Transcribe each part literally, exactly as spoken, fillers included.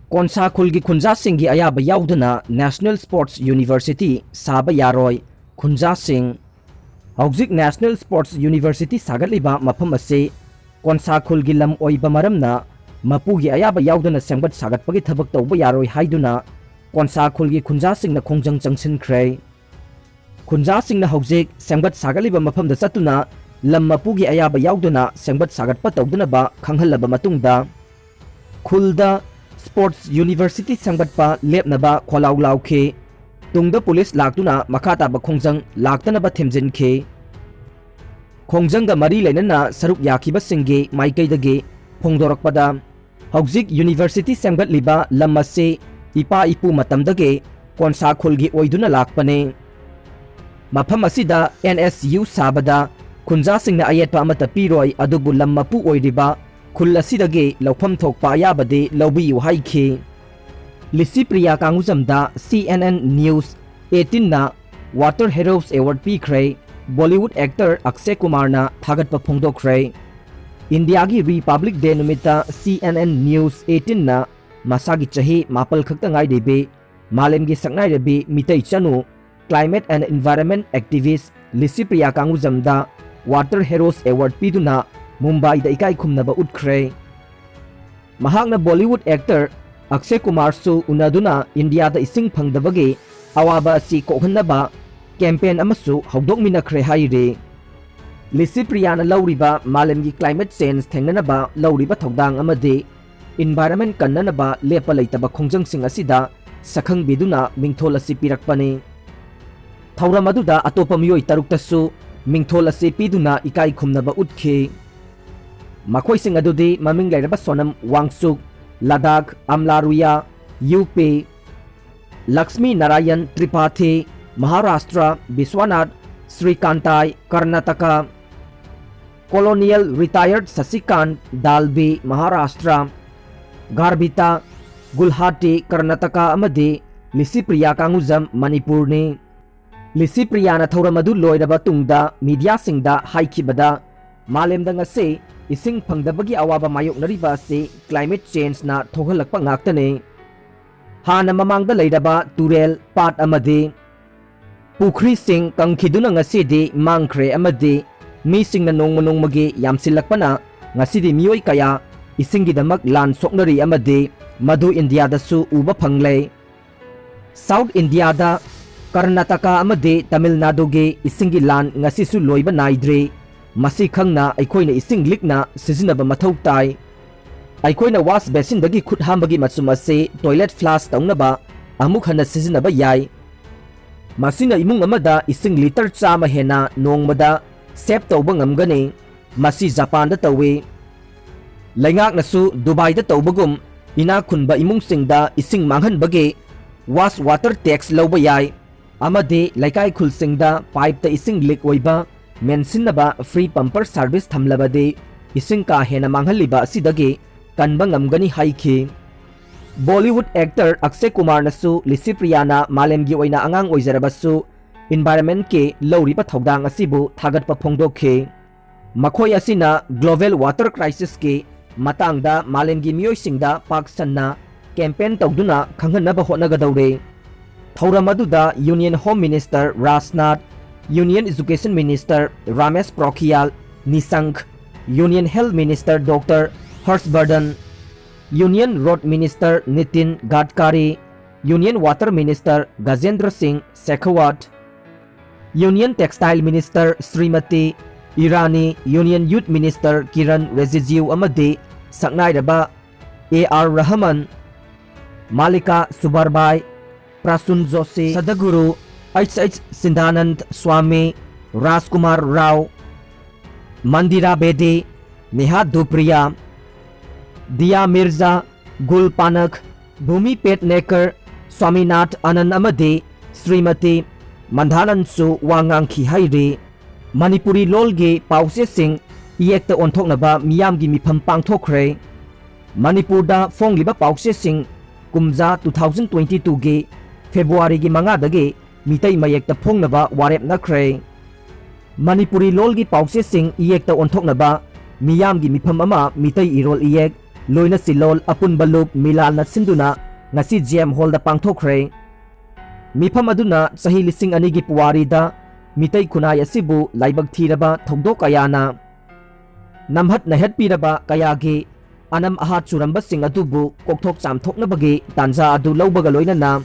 ꯀꯣꯟꯁꯥ ꯈꯨꯜꯒꯤ ꯈꯨꯟꯖꯥꯁꯤꯡꯒꯤ ꯑꯌꯥꯕ ꯌꯥꯎꯗꯅ National Sports University ꯁꯥꯕ ꯌꯥꯔꯣꯏ꯫ ꯈꯨꯟꯖꯥꯁꯤꯡ꯫ ꯍꯧꯖꯤꯛ National Sports University ꯁꯥꯒꯠꯂꯤꯕ ꯃꯐꯝ ꯑꯁꯤ ꯀꯣꯟꯁꯥ ꯈꯨꯜꯒꯤ ꯂꯝ ꯑꯣꯏꯕ ꯃꯔꯝꯅ ꯃꯄꯨꯒꯤ ꯑꯌꯥꯕ ꯌꯥꯎꯗꯅ ꯁꯦꯝꯒꯠ ꯁꯥꯒꯠꯄꯒꯤ ꯊꯕꯛ ꯇꯧꯕ ꯌꯥꯔꯣꯏ ꯍꯥꯏꯗꯨꯅ ꯀꯣꯟꯁꯥ ꯈꯨꯜꯒꯤ ꯈꯨꯟꯖꯥꯁꯤꯡꯅ ꯈꯣꯡꯖꯪ ꯆꯪꯁꯤꯟꯈ꯭ꯔꯦ꯫ ꯈꯨꯟꯖꯥꯁꯤꯡꯅ ꯍꯧꯖꯤꯛ ꯁꯦꯝꯒꯠ ꯁꯥꯒꯠꯂꯤꯕ ꯃꯐꯝꯗ ꯆꯠꯇꯨꯅ ꯂꯝ ꯃꯄꯨꯒꯤ ꯑꯌꯥꯕ ꯌꯥꯎꯗꯅ ꯁꯦꯝꯒꯠ ꯁꯥꯒꯠꯄ ꯇꯧꯗꯅꯕ ꯈꯪꯍꯜꯂꯕ ꯃꯇꯨꯡꯗ ꯈꯨꯜꯗ Sports University ꯁꯦꯝꯒꯠꯄ ꯂꯦꯞꯅꯕ ꯈꯣꯜꯂꯥꯎ ꯂꯥꯎꯈꯤ꯫ ꯇꯨꯡꯗ ꯄꯨꯂꯤꯁ ꯂꯥꯛꯇꯨꯅ ꯃꯈꯥ ꯇꯥꯕ ꯈꯣꯡꯖꯪ ꯂꯥꯛꯇꯅꯕ ꯊꯦꯝꯖꯤꯟꯈꯤ꯫ ꯈꯣꯡꯖꯪꯒ ꯃꯔꯤ ꯂꯩꯅꯅ ꯁꯔꯨꯛ ꯌꯥꯈꯤꯕꯁꯤꯡꯒꯤ ꯃꯥꯏꯀꯩꯗꯒꯤ ꯐꯣꯡꯗꯣꯔꯛꯄꯗ, ꯍꯧꯖꯤꯛ University ꯁꯦꯝꯒꯠꯂꯤꯕ ꯂꯝ ꯑꯁꯤ ꯏꯄꯥ ꯏꯄꯨ ꯃꯇꯝꯗꯒꯤ ꯀꯣꯟꯁꯥ ꯈꯨꯜꯒꯤ ꯑꯣꯏꯗꯨꯅ ꯂꯥꯛꯄꯅꯤ꯫ ꯃꯐꯝ ꯑꯁꯤꯗ N S U ꯁꯥꯕꯗ ꯈꯨꯟꯖꯥꯁꯤꯡꯅ ꯑꯌꯦꯠꯄ ꯑꯃꯠꯇ ꯄꯤꯔꯣꯏ, ꯑꯗꯨꯕꯨ ꯂꯝ ꯃꯄꯨ ꯑꯣꯏꯔꯤꯕ ꯈꯨꯜ ꯑꯁꯤꯗꯒꯤ ꯂꯧꯐꯝ ꯊꯣꯛꯄ ꯑꯌꯥꯕꯗꯤ ꯂꯧꯕꯤꯌꯨ ꯍꯥꯏꯈꯤ꯫ Licypriya ꯀꯥꯡꯒꯨꯖꯝꯗ C N N News eighteen ꯅ Water Heroes Award ꯄꯤꯈ꯭ꯔꯦ꯫ Bollywood actor ꯑꯛꯁꯦ ꯀꯨꯃꯥꯔꯅ ꯊꯥꯒꯠꯄ ꯐꯣꯡꯗꯣꯛꯈ꯭ꯔꯦ꯫ ꯏꯟꯗꯤꯌꯥꯒꯤ Republic Day ꯅꯨꯃꯤꯠꯇ C N N News eighteen ꯅ ꯃꯁꯥꯒꯤ ꯆꯍꯤ ꯃꯥꯄꯜ ꯈꯛꯇ ꯉꯥꯏꯔꯤꯕꯤ ꯃꯥꯂꯦꯝꯒꯤ ꯁꯛꯅꯥꯏꯔꯕꯤ ꯃꯤꯇꯩ ꯆꯅꯨ, climate and environment activist Licypriya ꯀꯥꯡꯒꯨꯖꯝꯗ Water Heroes Award ꯄꯤꯗꯨꯅ ꯃꯨꯝꯕꯥꯏꯗ ꯏꯀꯥꯏ ꯈꯨꯝꯅꯕ ꯎꯠꯈ꯭ꯔꯦ꯫ ꯃꯍꯥꯛꯅ Bollywood actor ꯑꯛꯁꯦ ꯀꯨꯃꯥꯔꯁꯨ ꯎꯅꯗꯨꯅ ꯏꯟꯗꯤꯌꯥꯗ ꯏꯁꯤꯡ ꯐꯪꯗꯕꯒꯤ ꯑꯋꯥꯕ ꯑꯁꯤ ꯀꯣꯛꯍꯟꯅꯕ campaign ꯑꯃꯁꯨ ꯍꯧꯗꯣꯛꯃꯤꯟꯅꯈ꯭ꯔꯦ ꯍꯥꯏꯔꯤ꯫ ꯂꯤꯁꯤꯄ꯭ꯔꯤꯌꯥꯅ ꯂꯧꯔꯤꯕ ꯃꯥꯂꯦꯝꯒꯤ climate change ꯊꯦꯡꯅꯅꯕ ꯂꯧꯔꯤꯕ ꯊꯧꯗꯥꯡ ꯑꯃꯗꯤ environment ꯀꯟꯅꯅꯕ ꯂꯦꯞꯄ ꯂꯩꯇꯕ ꯈꯣꯡꯖꯪꯁꯤꯡ ꯑꯁꯤꯗ ꯁꯛꯈꯪꯕꯤꯗꯨꯅ ꯃꯤꯡꯊꯣꯜ ꯑꯁꯤ ꯄꯤꯔꯛꯄꯅꯤ꯫ ꯊꯧꯔꯝ ꯑꯗꯨꯗ ꯑꯇꯣꯞꯄ ꯃꯤꯑꯣꯏ ꯇꯔꯨꯛꯇꯁꯨ ꯃꯤꯡꯊꯣꯜ ꯑꯁꯤ ꯄꯤꯗꯨꯅ ꯏꯀꯥꯏ ꯈꯨꯝꯅꯕ ꯎꯠꯈꯤ꯫ ꯃꯈꯣꯏꯁꯤꯡ ꯑꯗꯨꯗꯤ ꯃꯃꯤꯡ ꯂꯩꯔꯕ ꯁꯣꯅꯝ ꯋꯥꯡꯆꯨꯛ, ꯂꯗꯥꯈ, ꯑꯝꯂꯥꯔꯨꯌꯥ, ꯌꯨ ꯄꯤ, ꯂꯛꯁꯃꯤ ꯅꯥꯔꯥꯌꯟ ꯇ꯭ꯔꯤꯄꯥꯊꯤ, ꯃꯍꯥꯔꯥꯁꯇ꯭ꯔ, ꯕꯤꯁ꯭ꯋꯥꯅꯥꯊ ꯁ꯭ꯔꯤꯀꯥꯟꯇꯥꯏ, ꯀꯔꯅꯥꯇꯀꯥ, Colonel Retired ꯁꯁꯤꯀꯥꯟ ꯗꯥꯜꯕꯤ, ꯃꯍꯥꯔꯥꯁꯇ꯭ꯔ, ꯒꯥꯔꯕꯤꯇꯥ, ꯒꯨꯜꯍꯥꯇꯤ, ꯀꯔꯅꯥꯇꯀꯥ, ꯑꯃꯗꯤ ꯂꯤꯁꯤꯄ꯭ꯔꯤꯌꯥ ꯀꯥꯡꯒꯨꯖꯝ, ꯃꯅꯤꯄꯨꯔꯅꯤ꯫ ꯂꯤꯁꯤꯄ꯭ꯔꯤꯌꯥꯅ ꯊꯧꯔꯝ ꯑꯗꯨ ꯂꯣꯏꯔꯕ ꯇꯨꯡꯗ ꯃꯤꯗꯤꯌꯥꯁꯤꯡꯗ ꯍꯥꯏꯈꯤꯕꯗ, ꯃꯥꯂꯦꯝꯗ ꯉꯁꯤ ꯏꯁꯤꯡ ꯐꯪꯗꯕꯒꯤ ꯑꯋꯥꯕ ꯃꯥꯌꯣꯛꯅꯔꯤꯕ ꯑꯁꯤ climate changeꯅ ꯊꯣꯛꯍꯜꯂꯛꯄ ꯉꯥꯛꯇꯅꯤ꯫ ꯍꯥꯟꯅ ꯃꯃꯥꯡꯗ ꯂꯩꯔꯕ ꯇꯨꯔꯦꯜ, ꯄꯥꯠ ꯑꯃꯗꯤ ꯄꯨꯈ꯭ꯔꯤꯁꯤꯡ ꯀꯪꯈꯤꯗꯨꯅ ꯉꯁꯤꯗꯤ ꯃꯥꯡꯈ꯭ꯔꯦ ꯑꯃꯗꯤ ꯃꯤꯁꯤꯡꯅ ꯅꯣꯡꯃ ꯅꯣꯡꯃꯒꯤ ꯌꯥꯝꯁꯤꯜꯂꯛꯄꯅ ꯉꯁꯤꯗꯤ ꯃꯤꯑꯣꯏ ꯀꯌꯥ ꯏꯁꯤꯡꯒꯤꯗꯃꯛ ꯂꯥꯟ ꯁꯣꯛꯅꯔꯤ ꯑꯃꯗꯤ ꯃꯗꯨ ꯏꯟꯗꯤꯌꯥꯗꯁꯨ ꯎꯕ ꯐꯪꯂꯦ꯫ South Indiaꯗ ꯀꯔꯅꯥꯇꯀꯥ ꯑꯃꯗꯤ ꯇꯥꯃꯤꯜ ꯅꯥꯗꯨꯒꯤ ꯏꯁꯤꯡꯒꯤ ꯂꯥꯟ ꯉꯁꯤꯁꯨ ꯂꯣꯏꯕ ꯅꯥꯏꯗ꯭ꯔꯤ꯫ ꯃꯁꯤ ꯈꯪꯅ ꯑꯩꯈꯣꯏꯅ ꯏꯁꯤꯡ ꯂꯤꯛꯅ ꯁꯤꯖꯤꯟꯅꯕ ꯃꯊꯧ ꯇꯥꯏ꯫ ꯑꯩꯈꯣꯏꯅ wash basinꯗꯒꯤ ꯈꯨꯠ ꯍꯥꯝꯕꯒꯤ ꯃꯆꯨꯝ ꯑꯁꯤ toilet flush ꯇꯧꯅꯕ ꯑꯃꯨꯛ ꯍꯟꯅ ꯁꯤꯖꯤꯟꯅꯕ ꯌꯥꯏ꯫ ꯃꯁꯤꯅ ꯏꯃꯨꯡ ꯑꯃꯗ ꯏꯁꯤꯡ litre ꯆꯥꯝꯃ ꯍꯦꯟꯅ ꯅꯣꯡꯃꯗ save ꯇꯧꯕ ꯉꯝꯒꯅꯤ꯫ ꯃꯁꯤ ꯖꯄꯥꯟꯗ ꯇꯧꯏ꯫ ꯂꯩꯉꯥꯛꯅꯁꯨ ꯗꯨꯕꯥꯏꯗ ꯇꯧꯕꯒꯨꯝ ꯏꯅꯥꯛ ꯈꯨꯟꯕ ꯏꯃꯨꯡꯁꯤꯡꯗ ꯏꯁꯤꯡ ꯃꯥꯡꯍꯟꯕꯒꯤ waste water tax ꯂꯧꯕ ꯌꯥꯏ꯫ ꯑꯃꯗꯤ ꯂꯩꯀꯥꯏ ꯈꯨꯜꯁꯤꯡꯗ pipeꯇ ꯏꯁꯤꯡ leak ꯑꯣꯏꯕ ꯃꯦꯟꯁꯤꯟꯅꯕ free pumper service ꯊꯝꯂꯕꯗꯤ ꯏꯁꯤꯡ ꯀꯥ ꯍꯦꯟꯅ ꯃꯥꯡꯍꯜꯂꯤꯕ ꯑꯁꯤꯗꯒꯤ ꯀꯟꯕ ꯉꯝꯒꯅꯤ ꯍꯥꯏꯈꯤ꯫ Bollywood actor ꯑꯛꯁꯦ ꯀꯨꯃꯥꯔꯅꯁꯨ ꯂꯤꯁꯤꯄ꯭ꯔꯤꯌꯥꯅ ꯃꯥꯂꯦꯝꯒꯤ ꯑꯣꯏꯅ ꯑꯉꯥꯡ ꯑꯣꯏꯖꯔꯕꯁꯨ environmentꯀꯤ ꯂꯧꯔꯤꯕ ꯊꯧꯗꯥꯡ ꯑꯁꯤꯕꯨ ꯊꯥꯒꯠꯄ ꯐꯣꯡꯗꯣꯛꯈꯤ꯫ ꯃꯈꯣꯏ ꯑꯁꯤꯅ global water crisisꯀꯤ ꯃꯇꯥꯡꯗ ꯃꯥꯂꯦꯝꯒꯤ ꯃꯤꯑꯣꯏꯁꯤꯡꯗ ꯄꯥꯛ ꯁꯟꯅ campaign ꯇꯧꯗꯨꯅ ꯈꯪꯍꯟꯅꯕ ꯍꯣꯠꯅꯒꯗꯧꯔꯤ꯫ ꯊꯧꯔꯝ ꯑꯗꯨꯗ Union Home Minister Rajnath, Union Education Minister Ramesh ꯄ꯭ꯔꯣꯈꯤꯌꯥꯜ ꯅꯤꯁꯪꯈ, Union Health Minister Doctor ꯍꯔꯁ ꯕꯔꯙꯟ, Union Road Minister Nitin ꯒꯗꯀꯥꯔꯤ, Union Water Minister ꯒꯖꯦꯟꯗ꯭ꯔ ꯁꯤꯡ ꯁꯦꯈꯥꯋꯥꯠ, Union Textile Minister Shrimati Irani, Union Youth Minister Kiran Rijiju ꯑꯃꯗꯤ ꯁꯛꯅꯥꯏꯔꯕ A R Rahman, Mallika Sarabhai, Prasoon Joshi, Sadhguru H H Chidananda Swami, Rajkumar Rao, Mandira Bedi, Neha Dhupia, Dia Mirza, Gul Panag, Bhumi Pednekar, Swaminathan Anand ꯑꯃꯗꯤ ꯁ꯭ꯔꯤꯃꯇꯤ ꯃꯟꯙꯥꯅꯟꯁꯨ ꯋꯥ ꯉꯥꯡꯈꯤ ꯍꯥꯏꯔꯤ꯫ ꯃꯅꯤꯄꯨꯔꯤ ꯂꯣꯜꯒꯤ ꯄꯥꯎꯆꯦꯁꯤꯡ ꯏꯌꯦꯛꯇ ꯑꯣꯟꯊꯣꯛꯅꯕ ꯃꯤꯌꯥꯝꯒꯤ ꯃꯤꯐꯝ ꯄꯥꯡꯊꯣꯛꯈ꯭ꯔꯦ꯫ ꯃꯅꯤꯄꯨꯔꯗ ꯐꯣꯡꯂꯤꯕ ꯄꯥꯎꯆꯦꯁꯤꯡ ꯀꯨꯝꯖꯥ two thousand twenty twoꯒꯤ ꯐꯦꯕ꯭ꯔꯨꯋꯥꯔꯤꯒꯤ ꯃꯉꯥꯗꯒꯤ ꯃꯤꯇꯩ ꯃꯌꯦꯛꯇ ꯐꯣꯡꯅꯕ ꯋꯥꯔꯦꯞꯅꯈ꯭ꯔꯦ꯫ ꯃꯅꯤꯄꯨꯔꯤ ꯂꯣꯜꯒꯤ ꯄꯥꯎꯆꯦꯁꯤꯡ ꯏꯌꯦꯛꯇ ꯑꯣꯟꯊꯣꯛꯅꯕ ꯃꯤꯌꯥꯝꯒꯤ ꯃꯤꯐꯝ ꯑꯃ ꯃꯤꯇꯩ ꯏꯔꯣꯜ ꯏꯌꯦꯛ ꯂꯣꯏꯅꯁꯤ ꯂꯣꯜ ꯑꯄꯨꯟꯕ ꯂꯨꯞ ꯃꯤꯂꯥꯜꯅ ꯁꯤꯟꯗꯨꯅ ꯉꯁꯤ ꯖꯦꯝ ꯍꯣꯜꯗ ꯄꯥꯡꯊꯣꯛꯈ꯭ꯔꯦ꯫ ꯃꯤꯐꯝ ꯑꯗꯨꯅ ꯆꯍꯤ ꯂꯤꯁꯤꯡ ꯑꯅꯤꯒꯤ ꯄꯨꯋꯥꯔꯤꯗ ꯃꯤꯇꯩ ꯈꯨꯟꯅꯥꯏ ꯑꯁꯤꯕꯨ ꯂꯥꯏꯕꯛ ꯊꯤꯔꯕ ꯊꯧꯗꯣꯛ ꯀꯌꯥꯅ ꯅꯝꯍꯠ ꯅꯩꯍꯠꯄꯤꯔꯕ ꯀꯌꯥꯒꯤ ꯑꯅꯝ ꯑꯍꯥ ꯆꯨꯔꯝꯕꯁꯤꯡ ꯑꯗꯨꯕꯨ ꯀꯣꯛꯊꯣꯛ ꯆꯥꯝꯊꯣꯛꯅꯕꯒꯤ ꯇꯥꯟꯖꯥ ꯑꯗꯨ ꯂꯧꯕꯒ ꯂꯣꯏꯅꯅ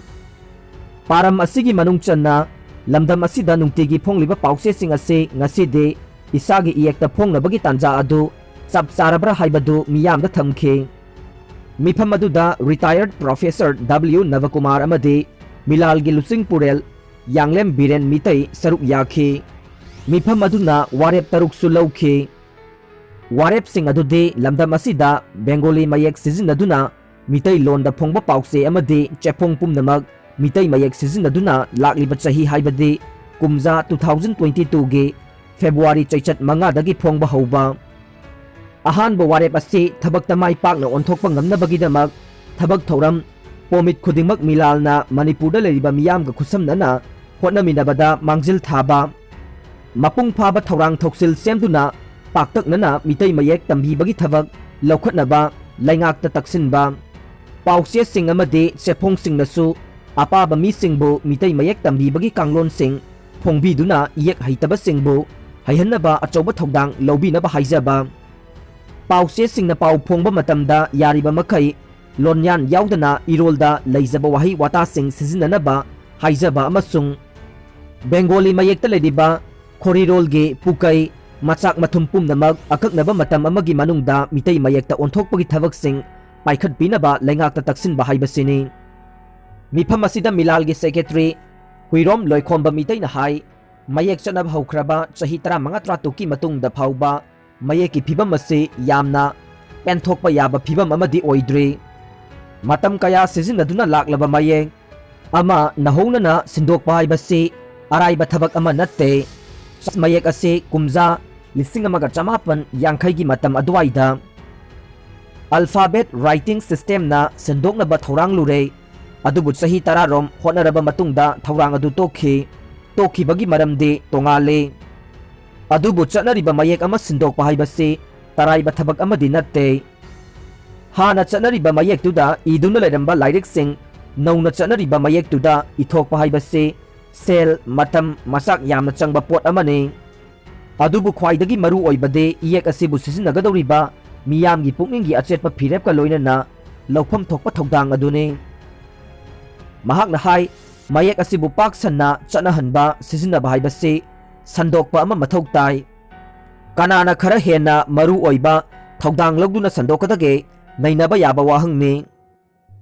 ꯄꯥꯔꯝ ꯑꯁꯤꯒꯤ ꯃꯅꯨꯡ ꯆꯟꯅ ꯂꯝꯗꯝ ꯑꯁꯤꯗ ꯅꯨꯡꯇꯤꯒꯤ ꯐꯣꯡꯂꯤꯕ ꯄꯥꯎꯆꯦꯁꯤꯡ ꯑꯁꯤ ꯉꯁꯤꯗꯤ ꯏꯁꯥꯒꯤ ꯏꯌꯦꯛꯇ ꯐꯣꯡꯅꯕꯒꯤ ꯇꯥꯟꯖꯥ ꯑꯗꯨ ꯆꯞ ꯆꯥꯔꯕ꯭ꯔꯥ ꯍꯥꯏꯕꯗꯨ ꯃꯤꯌꯥꯝꯗ ꯊꯝꯈꯤ꯫ ꯃꯤꯐꯝ ꯑꯗꯨꯗ retired professor W ꯅꯕꯀꯨꯃꯥꯔ ꯑꯃꯗꯤ ꯃꯤꯂꯥꯜꯒꯤ ꯂꯨꯆꯤꯡ ꯄꯨꯔꯦꯜ ꯌꯥꯡꯂꯦꯝ ꯕꯤꯔꯦꯟ ꯃꯤꯇꯩ ꯁꯔꯨꯛ ꯌꯥꯈꯤ꯫ ꯃꯤꯐꯝ ꯑꯗꯨꯅ ꯋꯥꯔꯦꯞ ꯇꯔꯨꯛꯁꯨ ꯂꯧꯈꯤ꯫ ꯋꯥꯔꯦꯞꯁꯤꯡ ꯑꯗꯨꯗꯤ ꯂꯝꯗꯝ ꯑꯁꯤꯗ ꯕꯦꯡꯒꯣꯂꯤ ꯃꯌꯦꯛ ꯁꯤꯖꯤꯟꯅꯗꯨꯅ ꯃꯤꯇꯩꯂꯣꯟꯗ ꯐꯣꯡꯕ ꯄꯥꯎꯆꯦ ꯑꯃꯗꯤ ꯆꯦꯐꯣꯡ ꯄꯨꯝꯅꯃꯛ ꯃꯤꯇꯩ ꯃꯌꯦꯛ ꯁꯤꯖꯤꯟꯅꯗꯨꯅ ꯂꯥꯛꯂꯤꯕ ꯆꯍꯤ ꯍꯥꯏꯕꯗꯤ ꯀꯨꯝꯖꯥ two thousand twenty-twoꯒꯤ ꯐꯦꯕ꯭ꯔꯨꯋꯥꯔꯤ ꯆꯩꯆꯠ ꯃꯉꯥꯗꯒꯤ ꯐꯣꯡꯕ ꯍꯧꯕ꯫ ꯑꯍꯥꯟꯕ ꯋꯥꯔꯦꯞ ꯑꯁꯤ ꯊꯕꯛꯇ ꯃꯥꯏ ꯄꯥꯛꯅ ꯑꯣꯟꯊꯣꯛꯄ ꯉꯝꯅꯕꯒꯤꯗꯃꯛ ꯊꯕꯛ ꯊꯧꯔꯝ ꯄꯣꯃꯤꯠ ꯈꯨꯗꯤꯡꯃꯛ ꯃꯤꯂꯥꯜꯅ ꯃꯅꯤꯄꯨꯔꯗ ꯂꯩꯔꯤꯕ ꯃꯤꯌꯥꯝꯒ ꯈꯨꯠꯁꯝꯅꯅ ꯍꯣꯠꯅꯃꯤꯟꯅꯕꯗ ꯃꯥꯡꯖꯤꯜ ꯊꯥꯕ, ꯃꯄꯨꯡ ꯐꯥꯕ ꯊꯧꯔꯥꯡ ꯊꯧꯁꯤꯜ ꯁꯦꯝꯗꯨꯅ ꯄꯥꯛꯇꯛꯅꯅ ꯃꯤꯇꯩ ꯃꯌꯦꯛ ꯇꯝꯕꯤꯕꯒꯤ ꯊꯕꯛ ꯂꯧꯈꯠꯅꯕ ꯂꯩꯉꯥꯛꯇ ꯇꯛꯁꯤꯟꯕ, ꯄꯥꯎꯆꯦꯁꯤꯡ ꯑꯃꯗꯤ ꯆꯦꯐꯣꯡꯁꯤꯡꯅꯁꯨ ꯑꯄꯥꯕ ꯃꯤꯁꯤꯡꯕꯨ ꯃꯤꯇꯩ ꯃꯌꯦꯛ ꯇꯝꯕꯤꯕꯒꯤ ꯀꯥꯡꯂꯣꯟꯁꯤꯡ ꯐꯣꯡꯕꯤꯗꯨꯅ ꯏꯌꯦꯛ ꯍꯩꯇꯕꯁꯤꯡꯕꯨ ꯍꯩꯍꯟꯅꯕ ꯑꯆꯧꯕ ꯊꯧꯗꯥꯡ ꯂꯧꯕꯤꯅꯕ ꯍꯥꯏꯖꯕ꯫ ꯄꯥꯎꯆꯦꯁꯤꯡꯅ ꯄꯥꯎ ꯐꯣꯡꯕ ꯃꯇꯝꯗ ꯌꯥꯔꯤꯕ ꯃꯈꯩ ꯂꯣꯟꯌꯥꯟ ꯌꯥꯎꯗꯅ ꯏꯔꯣꯜꯗ ꯂꯩꯖꯕ ꯋꯥꯍꯩ ꯋꯥꯇꯥꯁꯤꯡ ꯁꯤꯖꯤꯟꯅꯅꯕ ꯍꯥꯏꯖꯕ ꯑꯃꯁꯨꯡ ꯕꯦꯡꯒꯣꯂꯤ ꯃꯌꯦꯛꯇ ꯂꯩꯔꯤꯕ ꯈꯣꯔꯤꯔꯣꯜꯒꯤ ꯄꯨꯀꯩ, ꯃꯆꯥꯛ ꯃꯊꯨꯝ ꯄꯨꯝꯅꯃꯛ ꯑꯀꯛꯅꯕ ꯃꯇꯝ ꯑꯃꯒꯤ ꯃꯅꯨꯡꯗ ꯃꯤꯇꯩ ꯃꯌꯦꯛꯇ ꯑꯣꯟꯊꯣꯛꯄꯒꯤ ꯊꯕꯛꯁꯤꯡ ꯄꯥꯏꯈꯠꯄꯤꯅꯕ ꯂꯩꯉꯥꯛꯇ ꯇꯛꯁꯤꯟꯕ ꯍꯥꯏꯕꯁꯤꯅꯤ꯫ ꯃꯤꯐꯝ ꯑꯁꯤꯗ ꯃꯤꯂꯥꯜꯒꯤ ꯁꯦꯀ꯭ꯔꯦꯇꯔꯤ ꯍꯨꯏꯔꯣꯝ ꯂꯣꯏꯈꯣꯝꯕ ꯃꯤꯇꯩꯅ ꯍꯥꯏ, ꯃꯌꯦꯛ ꯆꯠꯅꯕ ꯍꯧꯈ꯭ꯔꯕ ꯆꯍꯤ ꯇꯔꯥꯃꯉꯥ ꯇꯔꯥꯇꯔꯨꯛꯀꯤ ꯃꯇꯨꯡꯗ ꯐꯥꯎꯕ ꯃꯌꯦꯛꯀꯤ ꯐꯤꯕꯝ ꯑꯁꯤ ꯌꯥꯝꯅ ꯄꯦꯟꯊꯣꯛꯄ ꯌꯥꯕ ꯐꯤꯕꯝ ꯑꯃꯗꯤ ꯑꯣꯏꯗ꯭ꯔꯤ꯫ ꯃꯇꯝ ꯀꯌꯥ ꯁꯤꯖꯤꯟꯅꯗꯨꯅ ꯂꯥꯛꯂꯕ ꯃꯌꯦꯛ ꯑꯃ ꯅꯧꯍꯧꯅꯅ ꯁꯤꯟꯗꯣꯛꯄ ꯍꯥꯏꯕꯁꯤ ꯑꯔꯥꯏꯕ ꯊꯕꯛ ꯑꯃ ꯅꯠꯇꯦ꯫ ꯃꯌꯦꯛ ꯑꯁꯤ ꯀꯨꯝꯖꯥ ꯂꯤꯁꯤꯡ ꯑꯃꯒ ꯆꯃꯥꯄꯟ ꯌꯥꯡꯈꯩꯒꯤ ꯃꯇꯝ ꯑꯗꯨꯋꯥꯏꯗ alphabet writing systemꯅ ꯁꯟꯗꯣꯛꯅꯕ ꯊꯧꯔꯥꯡꯂꯨꯔꯦ꯫ ꯑꯗꯨꯕꯨ ꯆꯍꯤ ꯇꯔꯥꯔꯣꯝ ꯍꯣꯠꯅꯔꯕ ꯃꯇꯨꯡꯗ ꯊꯧꯔꯥꯡ ꯑꯗꯨ ꯇꯣꯛꯈꯤ꯫ ꯇꯣꯛꯈꯤꯕꯒꯤ ꯃꯔꯝꯗꯤ ꯇꯣꯉꯥꯜꯂꯤ꯫ ꯑꯗꯨꯕꯨ ꯆꯠꯅꯔꯤꯕ ꯃꯌꯦꯛ ꯑꯃ ꯁꯤꯟꯗꯣꯛꯄ ꯍꯥꯏꯕꯁꯤ ꯇꯔꯥꯏꯕ ꯊꯕꯛ ꯑꯃꯗꯤ ꯅꯠꯇꯦ꯫ ꯍꯥꯟꯅ ꯆꯠꯅꯔꯤꯕ ꯃꯌꯦꯛꯇꯨꯗ ꯏꯗꯨꯅ ꯂꯩꯔꯝꯕ ꯂꯥꯏꯔꯤꯛꯁꯤꯡ ꯅꯧꯅ ꯆꯠꯅꯔꯤꯕ ꯃꯌꯦꯛꯇꯨꯗ ꯏꯊꯣꯛꯄ ꯍꯥꯏꯕꯁꯤ ꯁꯦꯜ, ꯃꯇꯝ, ꯃꯆꯥꯛ ꯌꯥꯝꯅ ꯆꯪꯕ ꯄꯣꯠ ꯑꯃꯅꯤ꯫ ꯑꯗꯨꯕꯨ ꯈ꯭ꯋꯥꯏꯗꯒꯤ ꯃꯔꯨ ꯑꯣꯏꯕꯗꯤ ꯏꯌꯦꯛ ꯑꯁꯤꯕꯨ ꯁꯤꯖꯤꯟꯅꯒꯗꯧꯔꯤꯕ ꯃꯤꯌꯥꯝꯒꯤ ꯄꯨꯛꯅꯤꯡꯒꯤ ꯑꯆꯦꯠꯄ ꯐꯤꯔꯦꯞꯀ ꯂꯣꯏꯅꯅ ꯂꯧꯐꯝ ꯊꯣꯛꯄ ꯊꯧꯗꯥꯡ ꯑꯗꯨꯅꯤ꯫ ꯃꯍꯥꯛꯅ ꯍꯥꯏ, ꯃꯌꯦꯛ ꯑꯁꯤꯕꯨ ꯄꯥꯛ ꯁꯟꯅ ꯆꯠꯅꯍꯟꯕ, ꯁꯤꯖꯤꯟꯅꯕ ꯍꯥꯏꯕꯁꯤ ꯁꯟꯗꯣꯛꯄ ꯑꯃ ꯃꯊꯧ ꯇꯥꯏ꯫ ꯀꯅꯥꯅ ꯈꯔ ꯍꯦꯟꯅ ꯃꯔꯨ ꯑꯣꯏꯕ ꯊꯧꯗꯥꯡ ꯂꯧꯗꯨꯅ ꯁꯟꯗꯣꯛꯀꯗꯒꯦ? ꯅꯩꯅꯕ ꯌꯥꯕ ꯋꯥꯍꯪꯅꯤ꯫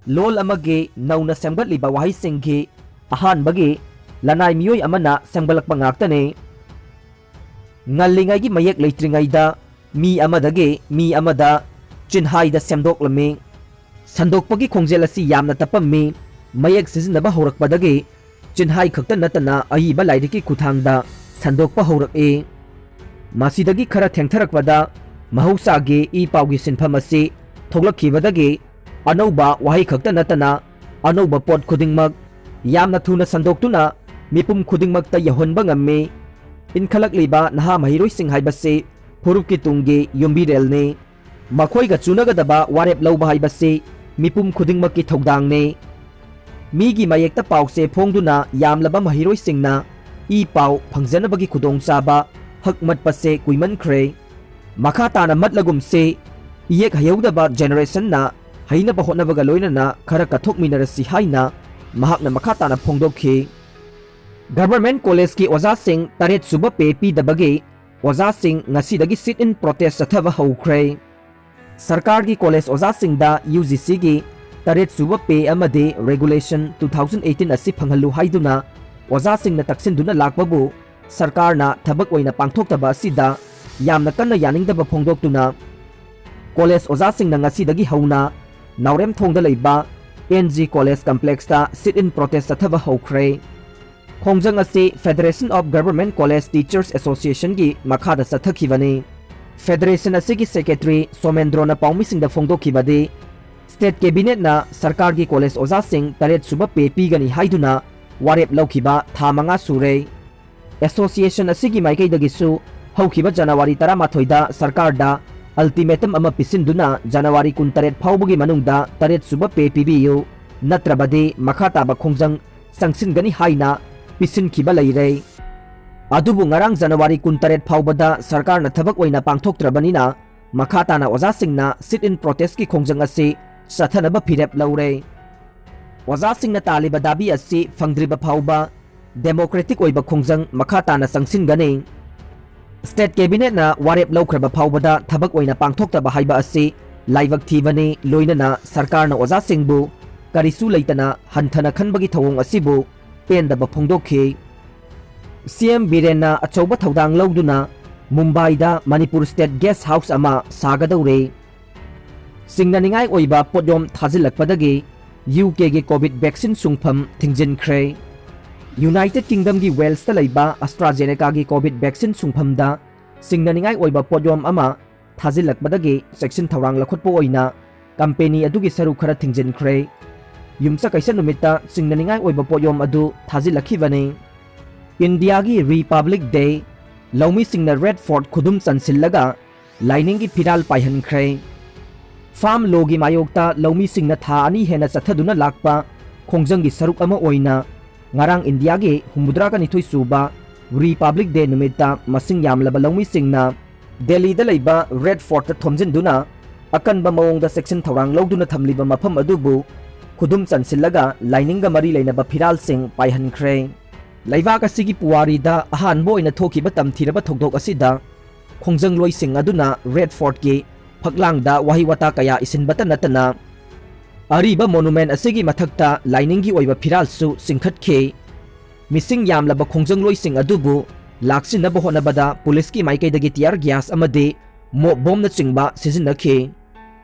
ꯂꯣꯜ ꯑꯃꯒꯤ ꯅꯧꯅ ꯁꯦꯝꯒꯠꯂꯤꯕ ꯋꯥꯍꯩꯁꯤꯡꯒꯤ ꯑꯍꯥꯟꯕꯒꯤ ꯂꯅꯥꯏ ꯃꯤꯑꯣꯏ ꯑꯃꯅ ꯁꯦꯝꯒꯠꯂꯛꯄ ꯉꯥꯛꯇꯅꯤ꯫ ꯉꯜꯂꯤꯉꯩꯒꯤ ꯃꯌꯦꯛ ꯂꯩꯇ꯭ꯔꯤꯉꯩꯗ ꯃꯤ ꯑꯃꯗꯒꯤ ꯃꯤ ꯑꯃꯗ ꯆꯤꯟꯍꯥꯏꯗ ꯁꯦꯝꯗꯣꯛꯂꯝꯃꯤ꯫ ꯁꯟꯗꯣꯛꯄꯒꯤ ꯈꯣꯡꯖꯦꯜ ꯑꯁꯤ ꯌꯥꯝꯅ ꯇꯞꯄꯝꯃꯤ꯫ ꯃꯌꯦꯛ ꯁꯤꯖꯤꯟꯅꯕ ꯍꯧꯔꯛꯄꯗꯒꯤ ꯆꯤꯟꯍꯥꯏ ꯈꯛꯇ ꯅꯠꯇꯅ ꯑꯏꯕ ꯂꯥꯏꯔꯤꯛꯀꯤ ꯈꯨꯠꯊꯥꯡꯗ ꯁꯟꯗꯣꯛꯄ ꯍꯧꯔꯛꯏ꯫ ꯃꯁꯤꯗꯒꯤ ꯈꯔ ꯊꯦꯡꯊꯔꯛꯄꯗ ꯃꯍꯧꯁꯥꯒꯤ ꯏ ꯄꯥꯎꯒꯤ ꯁꯤꯟꯐꯝ ꯑꯁꯤ ꯊꯣꯛꯂꯛꯈꯤꯕꯗꯒꯤ ꯑꯅꯧꯕ ꯋꯥꯍꯩ ꯈꯛꯇ ꯅꯠꯇꯅ ꯑꯅꯧꯕ ꯄꯣꯠ ꯈꯨꯗꯤꯡꯃꯛ ꯌꯥꯝꯅ ꯊꯨꯅ ꯁꯟꯗꯣꯛꯇꯨꯅ ꯃꯤꯄꯨꯝ ꯈꯨꯗꯤꯡꯃꯛꯇ ꯌꯧꯍꯟꯕ ꯉꯝꯃꯤ꯫ ꯏꯟꯈꯠꯂꯛꯂꯤꯕ ꯅꯍꯥ ꯃꯍꯩꯔꯣꯏꯁꯤꯡ ꯍꯥꯏꯕꯁꯤ ꯐꯨꯔꯨꯞꯀꯤ ꯇꯨꯡꯒꯤ ꯌꯨꯝꯕꯤꯔꯦꯜꯅꯤ꯫ ꯃꯈꯣꯏꯒ ꯆꯨꯅꯒꯗꯕ ꯋꯥꯔꯦꯞ ꯂꯧꯕ ꯍꯥꯏꯕꯁꯤ ꯃꯤꯄꯨꯝ ꯈꯨꯗꯤꯡꯃꯛꯀꯤ ꯊꯧꯗꯥꯡꯅꯤ꯫ ꯃꯤꯒꯤ ꯃꯌꯦꯛꯇ ꯄꯥꯎꯁꯦ ꯐꯣꯡꯗꯨꯅ ꯌꯥꯝꯂꯕ ꯃꯍꯩꯔꯣꯏꯁꯤꯡꯅ ꯏ ꯄꯥꯎ ꯐꯪꯖꯅꯕꯒꯤ ꯈꯨꯗꯣꯡꯆꯥꯕ ꯍꯛꯃꯠꯄꯁꯦ ꯀꯨꯏꯃꯟꯈ꯭ꯔꯦ꯫ ꯃꯈꯥ ꯇꯥꯅ ꯃꯠꯂꯒꯨꯝꯁꯦ, ꯏꯌꯦꯛ ꯍꯩꯍꯧꯗꯕ ꯖꯦꯅꯦꯔꯦꯁꯟꯅ ꯍꯩꯅꯕ ꯍꯣꯠꯅꯕꯒ ꯂꯣꯏꯅꯅ ꯈꯔ ꯀꯠꯊꯣꯛꯃꯤꯟꯅꯔꯁꯤ ꯍꯥꯏꯅ ꯃꯍꯥꯛꯅ ꯃꯈꯥ ꯇꯥꯅ ꯐꯣꯡꯗꯣꯛꯈꯤ꯫ ꯒꯚꯔꯟꯃꯦꯟꯠ ꯀꯣꯂꯦꯖꯀꯤ ꯑꯣꯖꯥꯁꯤꯡ ꯇꯔꯦꯠ ꯁꯨꯕ ꯄꯦ ꯄꯤꯗꯕꯒꯤ ꯑꯣꯖꯥꯁꯤꯡ ꯉꯁꯤꯗꯒꯤ sit-in protest ꯆꯠꯊꯕ ꯍꯧꯈ꯭ꯔꯦ꯫ ꯁꯔꯀꯥꯔꯒꯤ ꯀꯣꯂꯦꯖ ꯑꯣꯖꯥꯁꯤꯡꯗ ꯌꯨ ꯖꯤ ꯁꯤꯒꯤ ꯇꯔꯦꯠ ꯁꯨꯕ ꯄꯦ ꯑꯃꯗꯤ ꯔꯦꯒꯨꯂꯦꯁꯟ two thousand eighteen ꯑꯁꯤ ꯐꯪꯍꯜꯂꯨ ꯍꯥꯏꯗꯨꯅ ꯑꯣꯖꯥꯁꯤꯡꯅ ꯇꯛꯁꯤꯟꯗꯨꯅ ꯂꯥꯛꯄꯕꯨ ꯁꯔꯀꯥꯔꯅ ꯊꯕꯛ ꯑꯣꯏꯅ ꯄꯥꯡꯊꯣꯛꯇꯕ ꯑꯁꯤꯗ ꯌꯥꯝꯅ ꯀꯟꯅ ꯌꯥꯅꯤꯡꯗꯕ ꯐꯣꯡꯗꯣꯛꯇꯨꯅ ꯀꯣꯂꯦꯖ ꯑꯣꯖꯥꯁꯤꯡꯅ ꯉꯁꯤꯗꯒꯤ ꯍꯧꯅ ꯅꯥꯎꯔꯦꯝꯊꯣꯡꯗ ꯂꯩꯕ ꯑꯦꯟ ꯖꯤ ꯀꯣꯂꯦꯖ ꯀꯝꯄ꯭ꯂꯦꯛꯁꯇ sit-in protest ꯆꯠꯊꯕ ꯍꯧꯈ꯭ꯔꯦ꯫ ꯈꯣꯡꯖꯪ ꯑꯁꯤ Federation of Government College Teachers Associationꯒꯤ ꯃꯈꯥꯗ ꯆꯠꯊꯈꯤꯕꯅꯤ꯫ ꯐꯦꯗꯔꯦꯁꯟ ꯑꯁꯤꯒꯤ ꯁꯦꯀ꯭ꯔꯦꯇꯔꯤ ꯁꯣꯃꯦꯟꯗ꯭ꯔꯣꯅ ꯄꯥꯎꯃꯤꯁꯤꯡꯗ ꯐꯣꯡꯗꯣꯛꯈꯤꯕꯗꯤ, ꯁ꯭ꯇꯦꯠ ꯀꯦꯕꯤꯅꯦꯠꯅ ꯁꯔꯀꯥꯔꯒꯤ ꯀꯣꯂꯦꯖ ꯑꯣꯖꯥꯁꯤꯡ ꯇꯔꯦꯠ ꯁꯨꯕ ꯄꯦ ꯄꯤꯒꯅꯤ ꯍꯥꯏꯗꯨꯅ ꯋꯥꯔꯦꯞ ꯂꯧꯈꯤꯕ ꯊꯥ ꯃꯉꯥ ꯁꯨꯔꯦ꯫ ꯑꯦꯁꯣꯁꯤꯌꯦꯁꯟ ꯑꯁꯤꯒꯤ ꯃꯥꯏꯀꯩꯗꯒꯤꯁꯨ ꯍꯧꯈꯤꯕ ꯖꯅꯋꯥꯔꯤ ꯇꯔꯥꯃꯥꯊꯣꯏꯗ ꯁꯔꯀꯥꯔꯗ ultimatum ꯑꯃ ꯄꯤꯁꯤꯟꯗꯨꯅ ꯖꯅꯋꯥꯔꯤ ꯀꯨꯟꯇꯔꯦꯠ ꯐꯥꯎꯕꯒꯤ ꯃꯅꯨꯡꯗ ꯇꯔꯦꯠ ꯁꯨꯕ pay ꯄꯤꯕꯤꯌꯨ, ꯅꯠꯇ꯭ꯔꯕꯗꯤ ꯃꯈꯥ ꯇꯥꯕ ꯈꯣꯡꯖꯪ ꯆꯪꯁꯤꯟꯒꯅꯤ ꯍꯥꯏꯅ ꯄꯤꯁꯤꯟꯈꯤꯕ ꯂꯩꯔꯦ꯫ ꯑꯗꯨꯕꯨ ꯉꯔꯥꯡ ꯖꯅꯋꯥꯔꯤ ꯀꯨꯟꯇꯔꯦꯠ ꯐꯥꯎꯕꯗ ꯁꯔꯀꯥꯔꯅ ꯊꯕꯛ ꯑꯣꯏꯅ ꯄꯥꯡꯊꯣꯛꯇ꯭ꯔꯕꯅꯤꯅ ꯃꯈꯥ ꯇꯥꯅ ꯑꯣꯖꯥꯁꯤꯡꯅ sit in protestꯀꯤ ꯈꯣꯡꯖꯪ ꯑꯁꯤ ꯆꯠꯊꯅꯕ ꯐꯤꯔꯦꯞ ꯂꯧꯔꯦ꯫ ꯑꯣꯖꯥꯁꯤꯡꯅ ꯇꯥꯜꯂꯤꯕ ꯗꯥꯕꯤ ꯑꯁꯤ ꯐꯪꯗ꯭ꯔꯤꯕ ꯐꯥꯎꯕ democratic ꯑꯣꯏꯕ ꯈꯣꯡꯖꯪ ꯃꯈꯥ ꯇꯥꯅ ꯆꯪꯁꯤꯟꯒꯅꯤ꯫ State cabinetꯅ ꯋꯥꯔꯦꯞ ꯂꯧꯈ꯭ꯔꯕ ꯐꯥꯎꯕꯗ ꯊꯕꯛ ꯑꯣꯏꯅ ꯄꯥꯡꯊꯣꯛꯇꯕ ꯍꯥꯏꯕ ꯑꯁꯤ ꯂꯥꯏꯕꯛ ꯊꯤꯕꯅꯤ, ꯂꯣꯏꯅꯅ ꯁꯔꯀꯥꯔꯅ ꯑꯣꯖꯥꯁꯤꯡꯕꯨ ꯀꯔꯤꯁꯨ ꯂꯩꯇꯅ ꯍꯟꯊꯅ ꯈꯟꯕꯒꯤ ꯊꯧꯑꯣꯡ ꯑꯁꯤꯕꯨ ꯄꯦꯟꯗꯕ ꯐꯣꯡꯗꯣꯛꯈꯤ꯫ ꯁꯤ ꯑꯦꯝ ꯕꯤꯔꯦꯟꯅ ꯑꯆꯧꯕ ꯊꯧꯗꯥꯡ ꯂꯧꯗꯨꯅ ꯃꯨꯝꯕꯥꯏꯗ ꯃꯅꯤꯄꯨꯔ State Guest House ꯑꯃ ꯁꯥꯒꯗꯧꯔꯦ꯫ ꯆꯤꯡꯅꯅꯤꯡꯉꯥꯏ ꯑꯣꯏꯕ ꯄꯣꯠꯌꯣꯝ ꯊꯥꯖꯤꯜꯂꯛꯄꯗꯒꯤ ꯌꯨ ꯀꯦꯒꯤ COVID vaccine ꯁꯨꯡꯐꯝ ꯊꯤꯡꯖꯤꯟꯈ꯭ꯔꯦ꯫ United Kingdomꯒꯤ Walesꯇ ꯂꯩꯕ AstraZenecaꯒꯤ COVID vaccine ꯁꯨꯡꯐꯝꯗ ꯆꯤꯡꯅꯅꯤꯡꯉꯥꯏ ꯑꯣꯏꯕ ꯄꯣꯠꯌꯣꯝ ꯑꯃ ꯊꯥꯖꯤꯜꯂꯛꯄꯗꯒꯤ ꯆꯦꯛꯁꯤꯟ ꯊꯧꯔꯥꯡ ꯂꯧꯈꯠꯄ ꯑꯣꯏꯅ company ꯑꯗꯨꯒꯤ ꯁꯔꯨꯛ ꯈꯔ ꯊꯤꯡꯖꯤꯟꯈ꯭ꯔꯦ꯫ ꯌꯨꯝꯁꯀꯩꯁ ꯅꯨꯃꯤꯠꯇ ꯆꯤꯡꯅꯅꯤꯡꯉꯥꯏ ꯑꯣꯏꯕ ꯄꯣꯠꯌꯣꯝ ꯑꯗꯨ ꯊꯥꯖꯤꯜꯂꯛꯈꯤꯕꯅꯤ꯫ ꯏꯟꯗꯤꯌꯥꯒꯤ Republic Day, ꯂꯧꯃꯤꯁꯤꯡꯅ Red Fort ꯈꯨꯗꯨꯝ ꯆꯟꯁꯤꯜꯂꯒ ꯂꯥꯏꯅꯤꯡꯒꯤ ꯐꯤꯔꯥꯜ ꯄꯥꯏꯍꯟꯈ꯭ꯔꯦ꯫ Farm lawꯒꯤ ꯃꯥꯌꯣꯛꯇ ꯂꯧꯃꯤꯁꯤꯡꯅ ꯊꯥ ꯑꯅꯤ ꯍꯦꯟꯅ ꯆꯠꯊꯗꯨꯅ ꯂꯥꯛꯄ ꯈꯣꯡꯖꯪꯒꯤ ꯁꯔꯨꯛ ꯑꯃ ꯑꯣꯏꯅ ꯉꯔꯥꯡ ꯏꯟꯗꯤꯌꯥꯒꯤ ꯍꯨꯝꯐꯨꯇꯔꯥ ꯅꯤꯊꯣꯏ ꯁꯨꯕ Republic Day ꯅꯨꯃꯤꯠꯇ ꯃꯁꯤꯡ ꯌꯥꯝꯂꯕ ꯂꯧꯃꯤꯁꯤꯡꯅ ꯗꯦꯜꯂꯤꯗ ꯂꯩꯕ Red Fortꯇ ꯊꯣꯝꯖꯤꯟꯗꯨꯅ ꯑꯀꯟꯕ ꯃꯑꯣꯡꯗ ꯆꯦꯛꯁꯤꯟ ꯊꯧꯔꯥꯡ ꯂꯧꯗꯨꯅ ꯊꯝꯂꯤꯕ ꯃꯐꯝ ꯑꯗꯨꯕꯨ ꯈꯨꯗꯨꯝ ꯆꯟꯁꯤꯜꯂꯒ ꯂꯥꯏꯅꯤꯡꯒ ꯃꯔꯤ ꯂꯩꯅꯕ ꯐꯤꯔꯥꯜꯁꯤꯡ ꯄꯥꯏꯍꯟꯈ꯭ꯔꯦ꯫ ꯂꯩꯕꯥꯛ ꯑꯁꯤꯒꯤ ꯄꯨꯋꯥꯔꯤꯗ ꯑꯍꯥꯟꯕ ꯑꯣꯏꯅ ꯊꯣꯛꯈꯤꯕ ꯇꯝꯊꯤꯔꯕ ꯊꯧꯗꯣꯛ ꯑꯁꯤꯗ ꯈꯣꯡꯖꯪꯂꯣꯏꯁꯤꯡ ꯑꯗꯨꯅ Red Fortꯀꯤ ꯐꯛꯂꯥꯡꯗ ꯋꯥꯍꯩ ꯋꯥꯇꯥ ꯀꯌꯥ ꯏꯁꯤꯟꯕꯇ ꯅꯠꯇꯅ ꯑꯔꯤꯕ monument ꯑꯁꯤꯒꯤ ꯃꯊꯛꯇ ꯂꯥꯏꯅꯤꯡꯒꯤ ꯑꯣꯏꯕ ꯐꯤꯔꯥꯜꯁꯨ ꯆꯤꯡꯈꯠꯈꯤ꯫ ꯃꯤꯁꯤꯡ ꯌꯥꯝꯂꯕ ꯈꯣꯡꯖꯪꯂꯣꯏꯁꯤꯡ ꯑꯗꯨꯕꯨ ꯂꯥꯛꯁꯤꯟꯅꯕ ꯍꯣꯠꯅꯕꯗ ꯄꯨꯂꯤꯁꯀꯤ ꯃꯥꯏꯀꯩꯗꯒꯤ tear gas ꯑꯃꯗꯤ mop bombꯅꯆꯤꯡꯕ ꯁꯤꯖꯤꯟꯅꯈꯤ꯫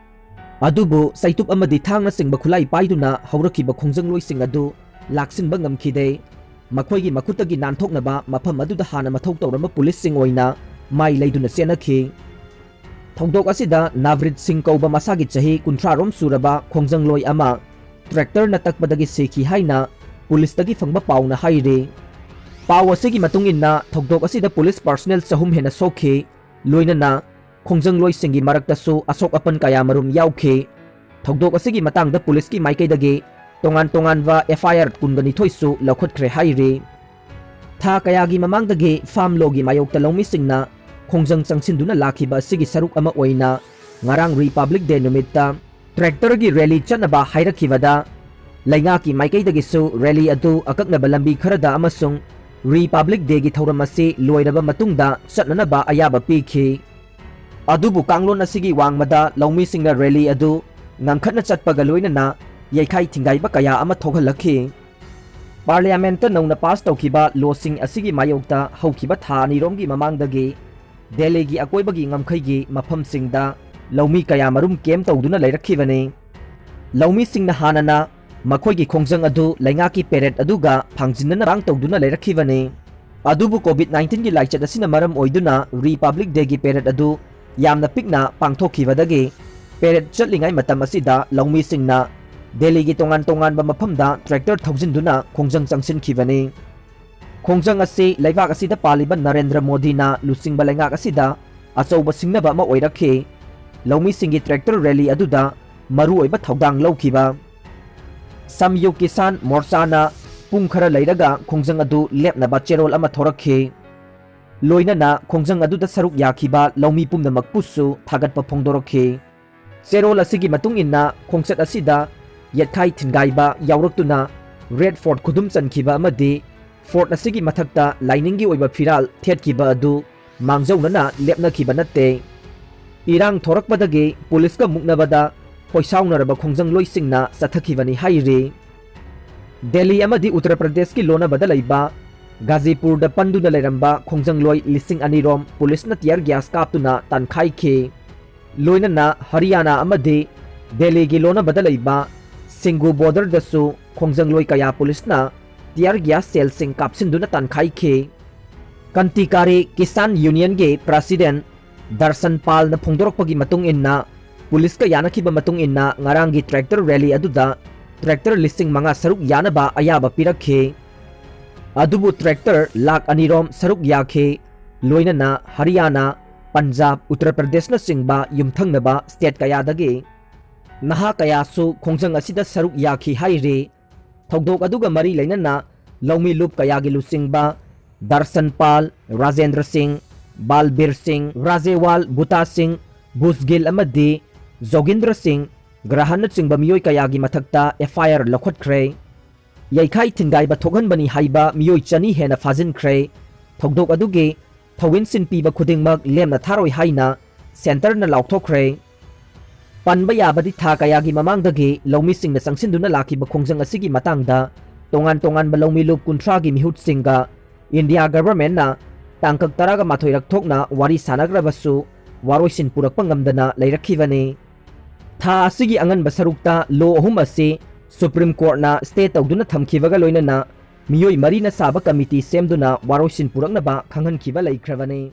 ꯑꯗꯨꯕꯨ ꯆꯩꯇꯨꯞ ꯑꯃꯗꯤ ꯊꯥꯡꯅꯆꯤꯡꯕ ꯈꯨꯠꯂꯥꯏ ꯄꯥꯏꯗꯨꯅ ꯍꯧꯔꯛꯈꯤꯕ ꯈꯣꯡꯖꯪꯂꯣꯏꯁꯤꯡ ꯑꯗꯨ ꯂꯥꯛꯁꯤꯟꯕ ꯉꯝꯈꯤꯗꯦ꯫ ꯃꯈꯣꯏꯒꯤ ꯃꯈꯨꯠꯇꯒꯤ ꯅꯥꯟꯊꯣꯛꯅꯕ ꯃꯐꯝ ꯑꯗꯨꯗ ꯍꯥꯟꯅ ꯃꯊꯧ ꯇꯧꯔꯝꯕ ꯄꯨꯂꯤꯁꯁꯤꯡ ꯑꯣꯏꯅ ꯃꯥꯏ ꯂꯩꯗꯨꯅ ꯆꯦꯟꯅꯈꯤ꯫ ꯊꯧꯗꯣꯛ ꯑꯁꯤꯗ ꯅꯥꯕ꯭ꯔꯤꯠ ꯁꯤꯡ ꯀꯧꯕ ꯃꯁꯥꯒꯤ ꯆꯍꯤ ꯀꯨꯟꯊ꯭ꯔꯥ ꯔꯣꯝ ꯁꯨꯔꯕ ꯈꯣꯡꯖꯪꯂꯣꯏ ꯑꯃ tractorꯅ ꯇꯛꯄꯗꯒꯤ ꯁꯤꯈꯤ ꯍꯥꯏꯅ ꯄꯨꯂꯤꯁꯇꯒꯤ ꯐꯪꯕ ꯄꯥꯎꯅ ꯍꯥꯏꯔꯤ꯫ ꯄꯥꯎ ꯑꯁꯤꯒꯤ ꯃꯇꯨꯡ ꯏꯟꯅ ꯊꯧꯗꯣꯛ ꯑꯁꯤꯗ ꯄꯨꯂꯤꯁ ꯄꯥꯔꯁꯣꯅꯦꯜ ꯆꯍꯨꯝ ꯍꯦꯟꯅ ꯁꯣꯛꯈꯤ, ꯂꯣꯏꯅꯅ ꯈꯣꯡꯖꯪꯂꯣꯏꯁꯤꯡꯒꯤ ꯃꯔꯛꯇꯁꯨ ꯑꯁꯣꯛ ꯑꯄꯟ ꯀꯌꯥ ꯃꯔꯨꯝ ꯌꯥꯎꯈꯤ꯫ ꯊꯧꯗꯣꯛ ꯑꯁꯤꯒꯤ ꯃꯇꯥꯡꯗ ꯄꯨꯂꯤꯁꯀꯤ ꯃꯥꯏꯀꯩꯗꯒꯤ ꯇꯣꯉꯥꯟ ꯇꯣꯉꯥꯟꯕ F I R ꯀꯨꯟꯒ ꯅꯤꯊꯣꯏꯁꯨ ꯂꯧꯈꯠꯈ꯭ꯔꯦ ꯍꯥꯏꯔꯤ꯫ ꯊꯥ ꯀꯌꯥꯒꯤ ꯃꯃꯥꯡꯗꯒꯤ ꯐꯥꯝ ꯂꯣꯒꯤ ꯃꯥꯌꯣꯛꯇ ꯂꯧꯃꯤꯁꯤꯡꯅ ꯈꯣꯡꯖꯪ ꯆꯪꯁꯤꯟꯗꯨꯅ ꯂꯥꯛꯈꯤꯕ ꯑꯁꯤꯒꯤ ꯁꯔꯨꯛ ꯑꯃ ꯑꯣꯏꯅ ꯉꯔꯥꯡ ꯔꯤꯄꯕ꯭ꯂꯤꯛ ꯗꯦ ꯅꯨꯃꯤꯠꯇ ꯇ꯭ꯔꯦꯛꯇꯔꯒꯤ ꯔꯦꯂꯤ ꯆꯠꯅꯕ ꯍꯥꯏꯔꯛꯈꯤꯕꯗ, ꯂꯩꯉꯥꯛꯀꯤ ꯃꯥꯏꯀꯩꯗꯒꯤꯁꯨ ꯔꯦꯂꯤ ꯑꯗꯨ ꯑꯀꯛꯅꯕ ꯂꯝꯕꯤ ꯈꯔꯗ ꯑꯃꯁꯨꯡ ꯔꯤꯄꯕ꯭ꯂꯤꯛ ꯗꯦꯒꯤ ꯊꯧꯔꯝ ꯑꯁꯤ ꯂꯣꯏꯔꯕ ꯃꯇꯨꯡꯗ ꯆꯠꯅꯅꯕ ꯑꯌꯥꯕ ꯄꯤꯈꯤ꯫ ꯑꯗꯨꯕꯨ ꯀꯥꯡꯂꯣꯟ ꯑꯁꯤꯒꯤ ꯋꯥꯡꯃꯗ ꯂꯧꯃꯤꯁꯤꯡꯅ ꯔꯦꯂꯤ ꯑꯗꯨ ꯉꯟꯈꯠꯅ ꯆꯠꯄꯒ ꯂꯣꯏꯅꯅ ꯌꯩꯈꯥꯏ ꯊꯤꯡꯒꯥꯏꯕ ꯀꯌꯥ ꯑꯃ ꯊꯣꯛꯍꯜꯂꯛꯈꯤ꯫ ꯄꯥꯔꯂꯤꯌꯥꯃꯦꯟꯠꯇ ꯅꯧꯅ ꯄꯥꯁ ꯇꯧꯈꯤꯕ ꯂꯣꯁꯤꯡ ꯑꯁꯤꯒꯤ ꯃꯥꯌꯣꯛꯇ ꯍꯧꯈꯤꯕ ꯊꯥ ꯑꯅꯤꯔꯣꯝꯒꯤ ꯃꯃꯥꯡꯗꯒꯤ ꯗꯦꯜꯂꯤꯒꯤ ꯑꯀꯣꯏꯕꯒꯤ ꯉꯝꯈꯩꯒꯤ ꯃꯐꯝꯁꯤꯡꯗ ꯂꯧꯃꯤ ꯀꯌꯥ ꯃꯔꯨꯝ ꯀꯦꯝ ꯇꯧꯗꯨꯅ ꯂꯩꯔꯛꯈꯤꯕꯅꯤ꯫ ꯂꯧꯃꯤꯁꯤꯡꯅ ꯍꯥꯟꯅꯅ ꯃꯈꯣꯏꯒꯤ ꯈꯣꯡꯖꯪ ꯑꯗꯨ ꯂꯩꯉꯥꯛꯀꯤ ꯄꯦꯔꯦꯗ ꯑꯗꯨꯒ ꯐꯥꯡꯖꯤꯟꯅꯅꯕ ꯇꯧꯗꯨꯅ ꯂꯩꯔꯛꯈꯤꯕꯅꯤ꯫ ꯑꯗꯨꯕꯨ ꯀꯣꯚꯤꯗ ꯅꯥꯏꯟꯇꯤꯟꯒꯤ ꯂꯥꯏꯆꯠ ꯑꯁꯤꯅ ꯃꯔꯝ ꯑꯣꯏꯗꯨꯅ ꯔꯤꯄꯕ꯭ꯂꯤꯛ ꯗꯦꯒꯤ ꯄꯦꯔꯦꯗ ꯑꯗꯨ ꯌꯥꯝꯅ ꯄꯤꯛꯅ ꯄꯥꯡꯊꯣꯛꯈꯤꯕꯗꯒꯤ, ꯄꯦꯔꯦꯗ ꯆꯠꯂꯤꯉꯩ ꯃꯇꯝ ꯑꯁꯤꯗ ꯂꯧꯃꯤꯁꯤꯡꯅ ꯗꯦꯜꯂꯤꯒꯤ ꯇꯣꯉꯥꯟ ꯇꯣꯉꯥꯟꯕ ꯃꯐꯝꯗ ꯇ꯭ꯔꯦꯛꯇꯔ ꯊꯧꯖꯤꯟꯗꯨꯅ ꯈꯣꯡꯖꯪ ꯆꯪꯁꯤꯟꯈꯤꯕꯅꯤ꯫ ꯈꯣꯡꯖꯪ ꯑꯁꯤ ꯂꯩꯕꯥꯛ ꯑꯁꯤꯗ ꯄꯥꯜꯂꯤꯕ ꯅꯔꯦꯟꯗ꯭ꯔ ꯃꯣꯗꯤꯅ ꯂꯨꯆꯤꯡꯕ ꯂꯩꯉꯥꯛ ꯑꯁꯤꯗ ꯑꯆꯧꯕ ꯁꯤꯡꯅꯕ ꯑꯃ ꯑꯣꯏꯔꯛꯈꯤ꯫ ꯂꯧꯃꯤꯁꯤꯡꯒꯤ ꯇ꯭ꯔꯦꯛꯇꯔ ꯔꯦꯂꯤ ꯑꯗꯨꯗ ꯃꯔꯨꯑꯣꯏꯕ ꯊꯧꯗꯥꯡ ꯂꯧꯈꯤꯕ ꯁꯝꯌꯨꯛ ꯀꯤꯁꯥꯟ ꯃꯣꯔꯆꯥꯅ ꯄꯨꯡ ꯈꯔ ꯂꯩꯔꯒ ꯈꯣꯡꯖꯪ ꯑꯗꯨ ꯂꯦꯞꯅꯕ ꯆꯦꯔꯣꯜ ꯑꯃ ꯊꯣꯔꯛꯈꯤ꯫ ꯂꯣꯏꯅꯅ ꯈꯣꯡꯖꯪ ꯑꯗꯨꯗ ꯁꯔꯨꯛ ꯌꯥꯈꯤꯕ ꯂꯧꯃꯤ ꯄꯨꯝꯅꯃꯛꯄꯨꯁꯨ ꯊꯥꯒꯠꯄ ꯐꯣꯡꯗꯣꯔꯛꯈꯤ꯫ ꯆꯦꯔꯣꯜ ꯑꯁꯤꯒꯤ ꯃꯇꯨꯡ ꯏꯟꯅ ꯈꯣꯡꯆꯠ ꯑꯁꯤꯗ ꯌꯦꯠꯈꯥꯏ ꯊꯤꯟꯒꯥꯏꯕ ꯌꯥꯎꯔꯛꯇꯨꯅ ꯔꯦꯗ ꯐꯣꯔꯠ ꯈꯨꯗꯨꯝ ꯆꯟꯈꯤꯕ ꯑꯃꯗꯤ ꯐꯣꯔꯠ ꯑꯁꯤꯒꯤ ꯃꯊꯛꯇ ꯂꯥꯏꯅꯤꯡꯒꯤ ꯑꯣꯏꯕ ꯐꯤꯔꯥꯜ ꯊꯦꯠꯈꯤꯕ ꯑꯗꯨ ꯃꯥꯡꯖꯧꯅꯅ ꯂꯦꯞꯅꯈꯤꯕ ꯅꯠꯇꯦ꯫ ꯏꯔꯥꯡ ꯊꯣꯔꯛꯄꯗꯒꯤ ꯄꯨꯂꯤꯁꯀ ꯃꯨꯛꯅꯕꯗ ꯈꯣꯏꯁꯥꯎꯅꯔꯕ ꯈꯣꯡꯖꯪꯂꯣꯏꯁꯤꯡꯅ ꯆꯠꯊꯈꯤꯕꯅꯤ ꯍꯥꯏꯔꯤ꯫ ꯗꯦꯜꯂꯤ ꯑꯃꯗꯤ ꯎꯠꯇꯔ ꯄ꯭ꯔꯗꯦꯁꯀꯤ ꯂꯣꯟꯅꯕꯗ ꯂꯩꯕ ꯒꯥꯖꯤꯄꯨꯔꯗ ꯄꯟꯗꯨꯅ ꯂꯩꯔꯝꯕ ꯈꯣꯡꯖꯪꯂꯣꯏ ꯂꯤꯁꯤꯡ ꯑꯅꯤ ꯔꯣꯝ ꯄꯨꯂꯤꯁꯅ ꯇꯤꯌꯔ ꯒ꯭ꯌꯥꯁ ꯀꯥꯞꯇꯨꯅ ꯇꯥꯟꯈꯥꯏꯈꯤ꯫ ꯂꯣꯏꯅꯅ ꯍꯔꯤꯌꯥꯅꯥ ꯑꯃꯗꯤ ꯗꯦꯜꯂꯤꯒꯤ ꯂꯣꯟꯅꯕꯗ ꯂꯩꯕ ꯁꯤꯡꯒꯨ ꯕꯣꯔꯗꯔꯗꯁꯨ ꯈꯣꯡꯖꯪꯂꯣꯏ ꯀꯌꯥ ꯄꯨꯂꯤꯁꯅ ꯇꯤꯌꯔ ꯒ꯭ꯌꯥꯁ ꯁꯦꯜꯁꯤꯡ ꯀꯥꯞꯁꯤꯟꯗꯨꯅ ꯇꯥꯟꯈꯥꯏꯈꯤ꯫ ꯀꯟꯇꯤꯀꯥꯔꯤ ꯀꯤꯁꯥꯟ ꯌꯨꯅꯤꯌꯟꯒꯤ ꯄ꯭ꯔꯁꯤꯗꯦꯟꯠ ꯗꯔꯁꯟ ꯄꯥꯜꯅ ꯐꯣꯡꯗꯣꯔꯛꯄꯒꯤ ꯃꯇꯨꯡ ꯏꯟꯅ, ꯄꯨꯂꯤꯁꯀ ꯌꯥꯅꯈꯤꯕ ꯃꯇꯨꯡ ꯏꯟꯅ ꯉꯔꯥꯡꯒꯤ ꯇ꯭ꯔꯦꯛꯇꯔ ꯔꯦꯂꯤ ꯑꯗꯨꯗ ꯇ꯭ꯔꯦꯛꯇꯔ ꯂꯤꯁꯤꯡ ꯃꯉꯥ ꯁꯔꯨꯛ ꯌꯥꯅꯕ ꯑꯌꯥꯕ ꯄꯤꯔꯛꯈꯤ꯫ ꯑꯗꯨꯕꯨ tractor ꯂꯥꯈ ꯑꯅꯤꯔꯣꯝ ꯁꯔꯨꯛ ꯌꯥꯈꯤ꯫ ꯂꯣꯏꯅꯅ ꯍꯔꯤꯌꯥꯅꯥ, ꯄꯟꯖꯥꯕ, ꯎꯠꯇꯔ ꯄ꯭ꯔꯗꯦꯁꯅꯆꯤꯡꯕ ꯌꯨꯝꯊꯪꯅꯕ state ꯀꯌꯥꯗꯒꯤ ꯅꯍꯥ ꯀꯌꯥꯁꯨ ꯈꯣꯡꯖꯪ ꯑꯁꯤꯗ ꯁꯔꯨꯛ ꯌꯥꯈꯤ ꯍꯥꯏꯔꯤ꯫ ꯊꯧꯗꯣꯛ ꯑꯗꯨꯒ ꯃꯔꯤ ꯂꯩꯅꯅ ꯂꯧꯃꯤ ꯂꯨꯞ ꯀꯌꯥꯒꯤ ꯂꯨꯆꯤꯡꯕ ꯗꯔꯁꯟ ꯄꯥꯜ, ꯔꯥꯖꯦꯟꯗ꯭ꯔ ꯁꯤꯡ, ꯕꯥꯜꯕꯤꯔ ꯁꯤꯡ, ꯔꯥꯖꯦꯋꯥꯜ ꯕꯨꯇꯥ ꯁꯤꯡ, ꯕꯨꯁꯒꯤꯜ ꯑꯃꯗꯤ ꯖꯣꯒꯤꯟꯗ꯭ꯔ ꯁꯤꯡ ꯒ꯭ꯔꯍꯟꯅꯆꯤꯡꯕ ꯃꯤꯑꯣꯏ ꯀꯌꯥꯒꯤ ꯃꯊꯛꯇ F I R ꯂꯧꯈꯠꯈ꯭ꯔꯦ꯫ ꯌꯩꯈꯥꯏ ꯊꯤꯟꯒꯥꯏꯕ ꯊꯣꯛꯍꯟꯕꯅꯤ ꯍꯥꯏꯕ ꯃꯤꯑꯣꯏ ꯆꯅꯤ ꯍꯦꯟꯅ ꯐꯥꯖꯤꯟꯈ꯭ꯔꯦ꯫ ꯊꯧꯗꯣꯛ ꯑꯗꯨꯒꯤ ꯊꯧꯋꯤꯟꯁꯤꯟ ꯄꯤꯕ ꯈꯨꯗꯤꯡꯃꯛ ꯂꯦꯝꯅ ꯊꯥꯔꯣꯏ ꯍꯥꯏꯅ centreꯅ ꯂꯥꯎꯊꯣꯛꯈ꯭ꯔꯦ꯫ ꯄꯟꯕ ꯌꯥꯕꯗꯤ ꯊꯥ ꯀꯌꯥꯒꯤ ꯃꯃꯥꯡꯗꯒꯤ ꯂꯧꯃꯤꯁꯤꯡꯅ ꯆꯪꯁꯤꯟꯗꯨꯅ ꯂꯥꯛꯈꯤꯕ ꯈꯣꯡꯖꯪ ꯑꯁꯤꯒꯤ ꯃꯇꯥꯡꯗ ꯇꯣꯉꯥꯟ ꯇꯣꯉꯥꯟꯕ ꯂꯧꯃꯤ ꯂꯨꯞ ꯀꯨꯟꯊ꯭ꯔꯥꯒꯤ ꯃꯤꯍꯨꯠꯁꯤꯡꯒ India governmentꯅ ꯇꯥꯡꯀꯛ ꯇꯔꯥꯒ ꯃꯥꯊꯣꯏꯔꯛ ꯊꯣꯛꯅ ꯋꯥꯔꯤ ꯁꯥꯟꯅꯈ꯭ꯔꯕꯁꯨ ꯋꯥꯔꯣꯏꯁꯤꯟ ꯄꯨꯔꯛꯄ ꯉꯝꯗꯅ ꯂꯩꯔꯛꯈꯤꯕꯅꯤ꯫ ꯊꯥ ꯑꯁꯤꯒꯤ ꯑꯉꯟꯕ ꯁꯔꯨꯛꯇ law ꯑꯍꯨꯝ ꯑꯁꯤ Supreme Courtꯅ stay ꯇꯧꯗꯨꯅ ꯊꯝꯈꯤꯕꯒ ꯂꯣꯏꯅꯅ ꯃꯤꯑꯣꯏ ꯃꯔꯤꯅ ꯁꯥꯕ committee ꯁꯦꯝꯗꯨꯅ ꯋꯥꯔꯣꯏꯁꯤꯟ ꯄꯨꯔꯛꯅꯕ ꯈꯪꯍꯟꯈꯤꯕ ꯂꯩꯈ꯭ꯔꯕꯅꯤ꯫